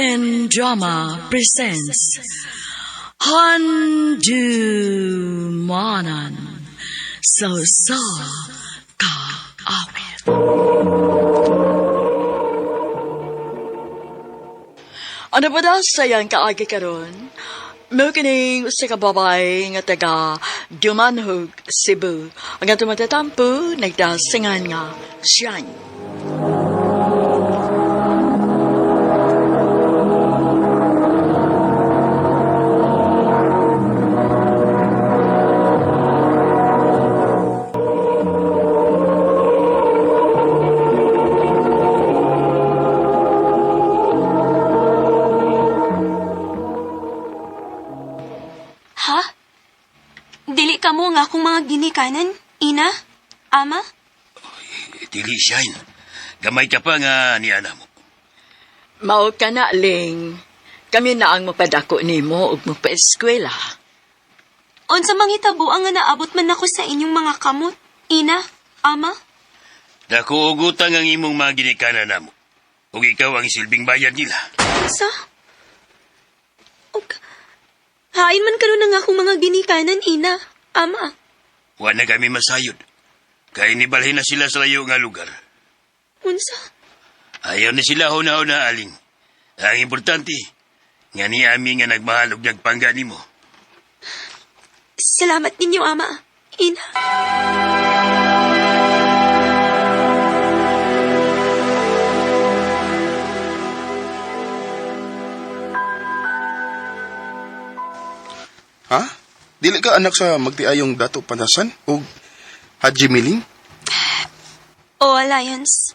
RMN Drama presents Handumanan sa Sa Kaawit. Ano ba daw sayang kaagi karon? Mao kining usa ka babae nga taga Dumanhog, Cebu. Ang atong matatampo nagdasingan nga Shine. Ha? Dili ka mo nga akong mga ginikanan, ina, ama? Dili, Shine. Gamay ka pa nga ni ana mo. Mao ka na, Ling. Kami na ang mapadako nimo ug mapaeskwela. Unsa manghitabo ang nga naabot man ako sa inyong mga kamot, ina, ama? Dako og utang ang imong mga ginikanan namo. Ug ikaw ang silbing bayad nila. Unsa? Og, hain man karon ang akong mga ginikanan, ina, ama. Wa na kami masayod. Kay nibalhin na sila sa layo nga lugar. Unsa? Ayaw na sila huna-huna, aling. Ang importante, nga ni ami nga nagmahal ug nagpangga nimo. Salamat ninyo, ama, ina. Ha? Dili ka anak sa magtiayong Dato Panasan o Haji Miling? O Alliance,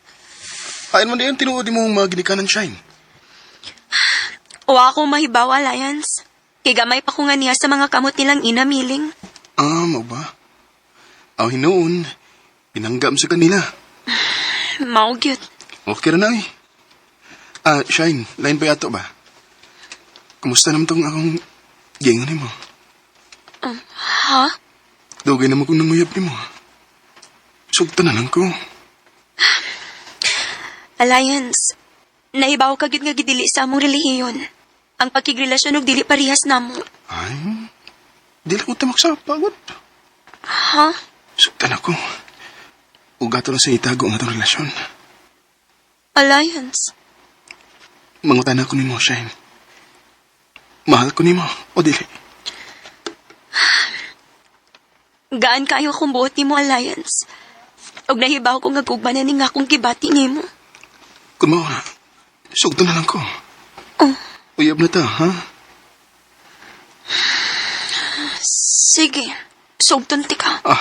Hain man diyan tinuod mo mga ginikanan, Shine. o ako mahibaw, Alliance. Kay gamay pa ko nga niya sa mga kamot nilang ina, Miling. Ah, mao ba? Aw hinuon, pinanggam sa kanila. Mao gyud. Okay ra na eh. Ah, Shine, line pa yato ba? Kumusta naman tong akong gingon nimo? Ha? Dugay naman kong nanguyab nimo. Sugtan na lang ko. Alliance, nahibaw ka gyud nga gidili sa among relihiyon. Ang pagkigrelasyon og dili parehas namo. Ay, dili ko tamak sa pagod. Ha? Sugtan ako. Ugato lang sa itago ang atong relasyon. Alliance. Mangutan ako nimo, Shine. Mahal ko nimo, o dili. Gaan kayo akong buot nimo, Alliance. Og nahibaw ko nga gugma na ni nga akong gibati nimo. Kung mao na, sugtan na lang ko. Oh, Uyab na ta, ha? sige. Sugton ti ka. Ah,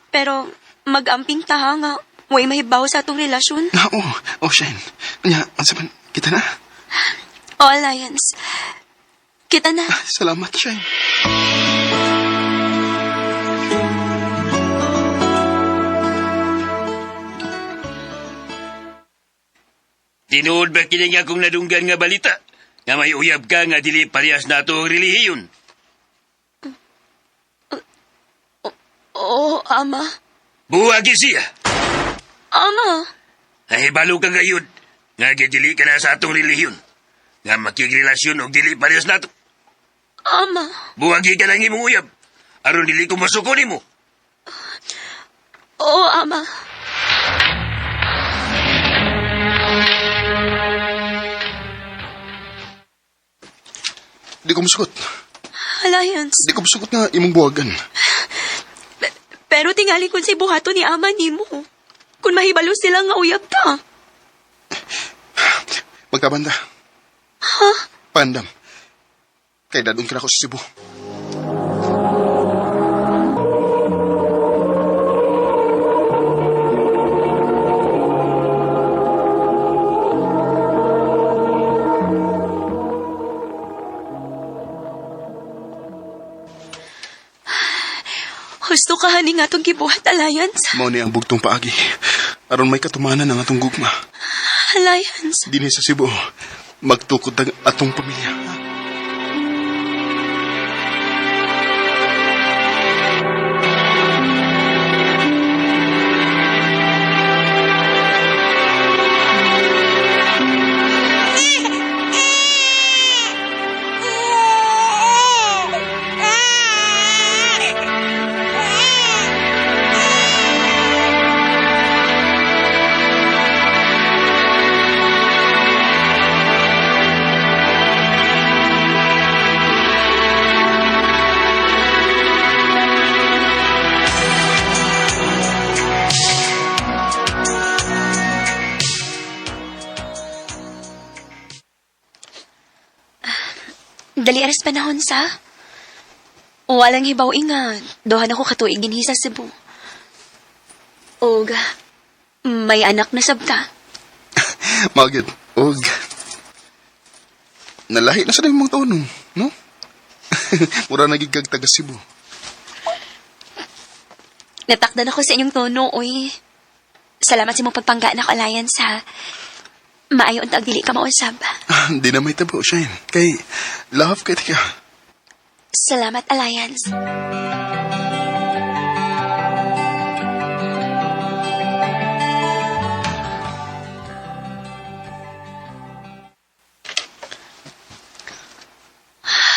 Pero mag-amping ta ha nga way mahibaw sa atong relasyon. na, oh, oh, Shine. Anya, ansa man, kita na. O Alliance. Kita na. Salamat, Shine. Tinuod ba kini nga akong nadunggan nga balita? Nga may uyab ka nga dili parehas nato ang relihiyon. Oo, ama. Buwagi siya. Ama. Nahibalo ka gayud nga gidili ka na sa atong relihiyon. Nga makigrelasyon og dili parehas nato. Ama. Buwagi ka lang imong uyab. Aron dili ko masuko nimo. Oo, ama. Di ko musugot. Alliance. Di ko musugot nga imong buwagan. Pero tingali kun say buhaton ni ama nimo. Kun mahibalo sila nga uyab ta. Magkabanda. Ha? Pandam. Kay dadun ka na ako sa Cebu. Husto ka hani nga atong gibuhat, Alliance. Mao ni ang bugtong paagi. Aron may katumanan ang atong gugma. Alliance. Dinhi sa Cebu, magtukod ang atong pamilya. Dali aras panahon sa. Walang hibaw inga. Duhan ako katuig dinhi sa Cebu. Og may anak na sabta. Magid. Og nalahi na sa imong tono, no? Mura na gid kag taga Cebu. Natakdan ako sa inyong tono, oy. Salamat sa imong pagpangga na Alliance, ha. Maayo unta dili ka mausab. Ah, di na may tabo, Shine. Kay love kay tika. Salamat, Alliance.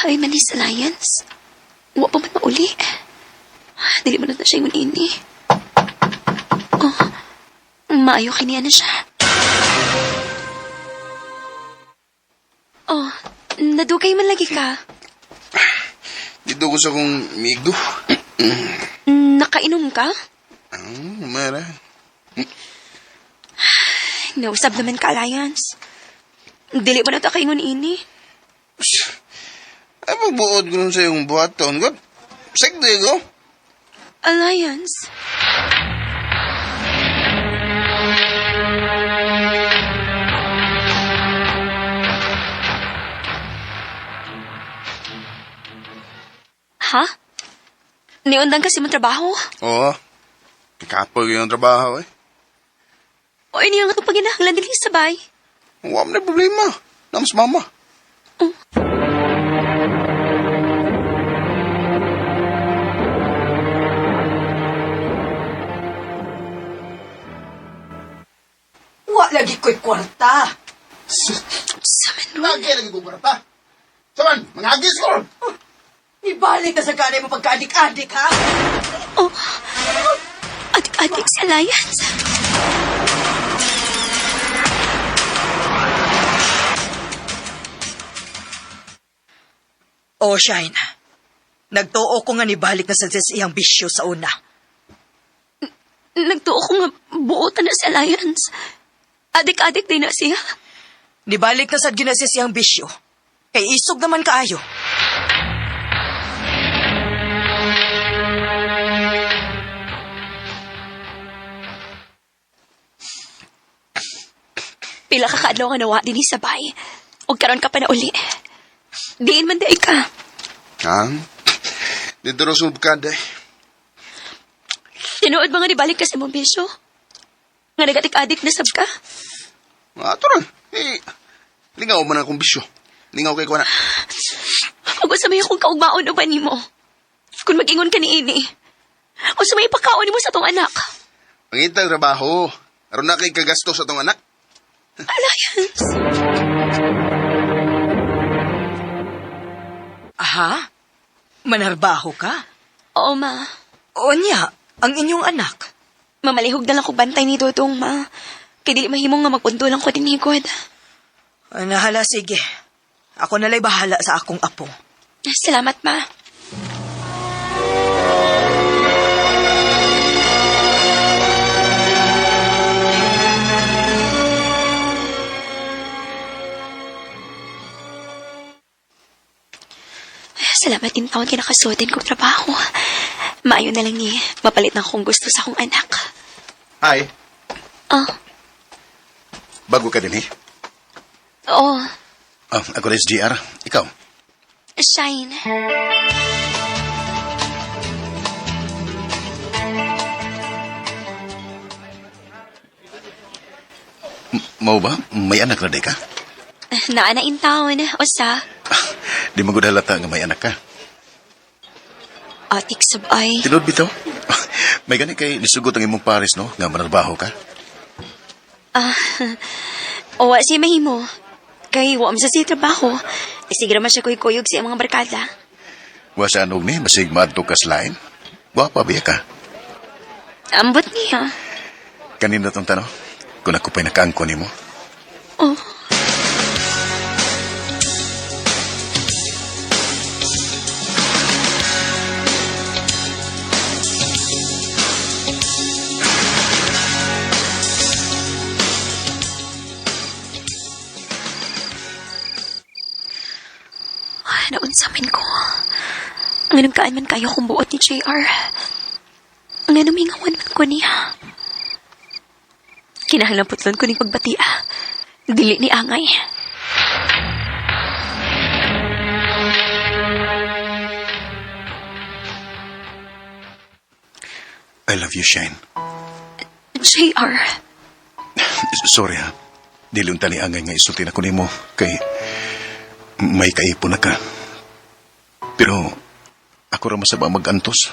Ay, manis, Alliance. Wa pa man mauli. Dili man na siya ingon ini. Oh, maayo kay niya na siya. Oh, nadugay man lagi ka. Dito ko sa kong migo. Nakainom ka? Mara. Nausab naman ka, Alliance. Dili mo na ta kaingon ini. Ay, magbuod ko nun sa iyong buhaton. God, sigdi ko. Alliance. Ha? Niundang kasi mong trabaho? Oo. Kakapoy ko yung trabaho eh. O ini ang itong paginahanglan dili sabay. Wala mo na problema. Nams mama. Oh. Wa lagi ko'y kwarta. Sa man Lagi lagi ko barata. Saman, mga agis ko. Ibalik na sa ganay mo pagkaadik-adik, ha? Oh. Adik-adik sa Alliance. Oh, Shine. Nagtuo ko nga nibalik na sa sis iyang bisyo sa una. Nagtuo ko nga buotan na sa Alliance. Adik-adik din na siya. Nibalik na sad gyud na sis iyang bisyo. Kay isog naman kaayo. Pila ka kaadlaw nga nawa dinhi sa bay. Og karon ka pa na uli. Diin man di ka. Ha? Dito rin sumubkad eh. Tinuod ba nga nibalik ka sa imong bisyo? Nga nagatik-adik na sab ka? Ato rin. Eh, lingaw man akong bisyo. Lingaw kay ko na. Ug unsa may akong kaugmaon uban nimo? Kung mag-ingon ka niini. Unsa may ipakaon nimo sa atong anak? Pangitang trabaho. Aron na kay kagasto sa tong anak. Alliance. Aha? Manarbaho ka? Oo, ma. O niya, ang inyong anak. Mamalihog na lang ko bantay ni Dodong, ma. Kay dili mahimo nga magpunto lang ko dinhi god. Nahala, sige. Ako nalay bahala sa akong apo. Salamat, ma. Salamat din taon kinakasuotin kong trabaho. Maayo na lang ni mapalit na akong gusto sa akong anak. Hi. Ah, Bago ka din eh. oo. Oh, ako rin si GR. Ikaw? Shine. Mau ba? May anak na di ka? Naa na in town. Usa. Di mo gud halata nga may anak ka. Atik sabay. Tinuod bitaw. May gani kay nisugot ang imong pares no nga manarbaho ka. Ah, owa siya mahimo. Kay wa man sa siya trabaho. E siguro man siya kuy-kuyog sa iyang mga barkada. Wa sa anog ni basig maadto ka sa lain. Gwapa biya ka. Ambot niya. Kanina tong tanaw. Kung ako pa'y nakaangko nimo. Oh. Naunsa man ko. Nganong kaan man kayo kung buot ni JR. Nganong mingawan man ko niya. Kinahanglan putlon ko ning pagbatia. Dili ni angay. I love you, Shane. JR, Sorry ha. Dili unta ni angay nga isulti na ko nimo kay may kaipon na ka. Pero ako ra masaba magantos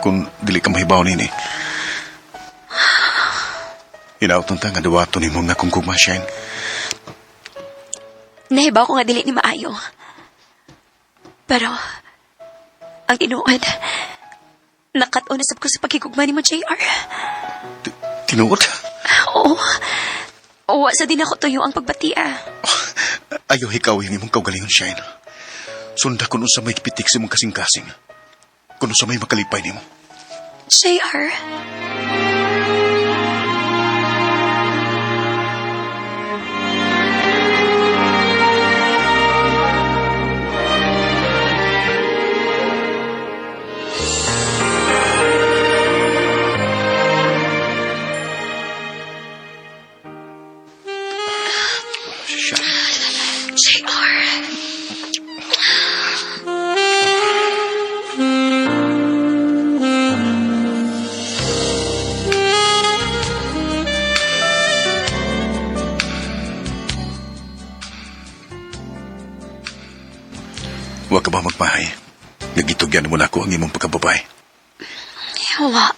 kung dili ka mahibaw nini. Hinaut ta nga duwato nimo nga kung gugma, Shane. Nahibaw ko nga dili ni maayo. Pero, ang tinuod, nakat-on na sab ko sa pagkigugma ni mo, JR. Tinuod? Oo. Wa sa din ako tuyo ang pagbatia. Ayaw hikaw yung imong kaugalingon, Shane. Sunda kung unsa may pitik sa imong kasing-kasing. Kung unsa may makalipay nimo. JR. Shane. JR. Huwag ka ba magmahay? Nagitugyan mo na ako ang imong pagkababae. Wa.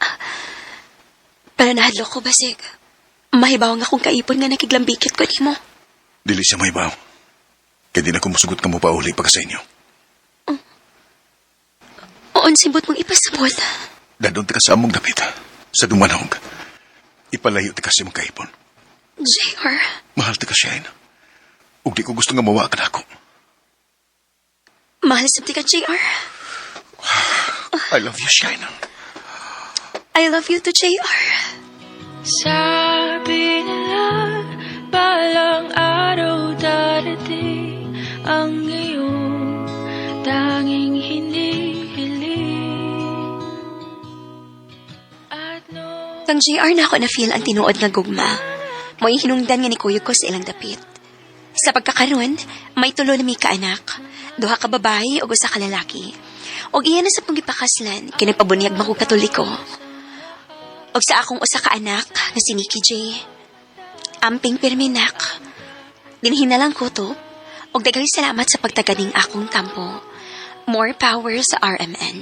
Pero nahadlok ko, basig. Mahibaw nga kung kaipon nga nakiglambikit ko nimo. Dili siya mahibaw. Kaya di na ko musugot ka mo pauli pagka sa inyo. Oon simbot mong ipasabot. Dadon ta ka sa among dapit. Sa dumanong. Ipalayo ta ka sa imong kaipon. JR. Mahal ta ka, Shane. Ug di ko gusto nga mawa ka nako. Mahal sa ka, JR. I love you, Shane. I love you too, JR. Sabi nila, balang araw darating ang iyong tanging hinihiling. At no Kang JR na ako na-feel ang tinuod nga gugma. Mo'y hinungdan nga ni kuyog ko sa ilang dapit. Sa pagkakaroon, may tulo na may kaanak. Duha ka babae ug usa ka lalaki. Og iya na sa pangipakaslan, kinagpabunyag man ko katoliko. Og sa akong usa ka anak nga si Nikki J. Amping pirminak. Dinhinalang ko to. Og daghang salamat sa pagtaganing akong tampo. More power sa RMN.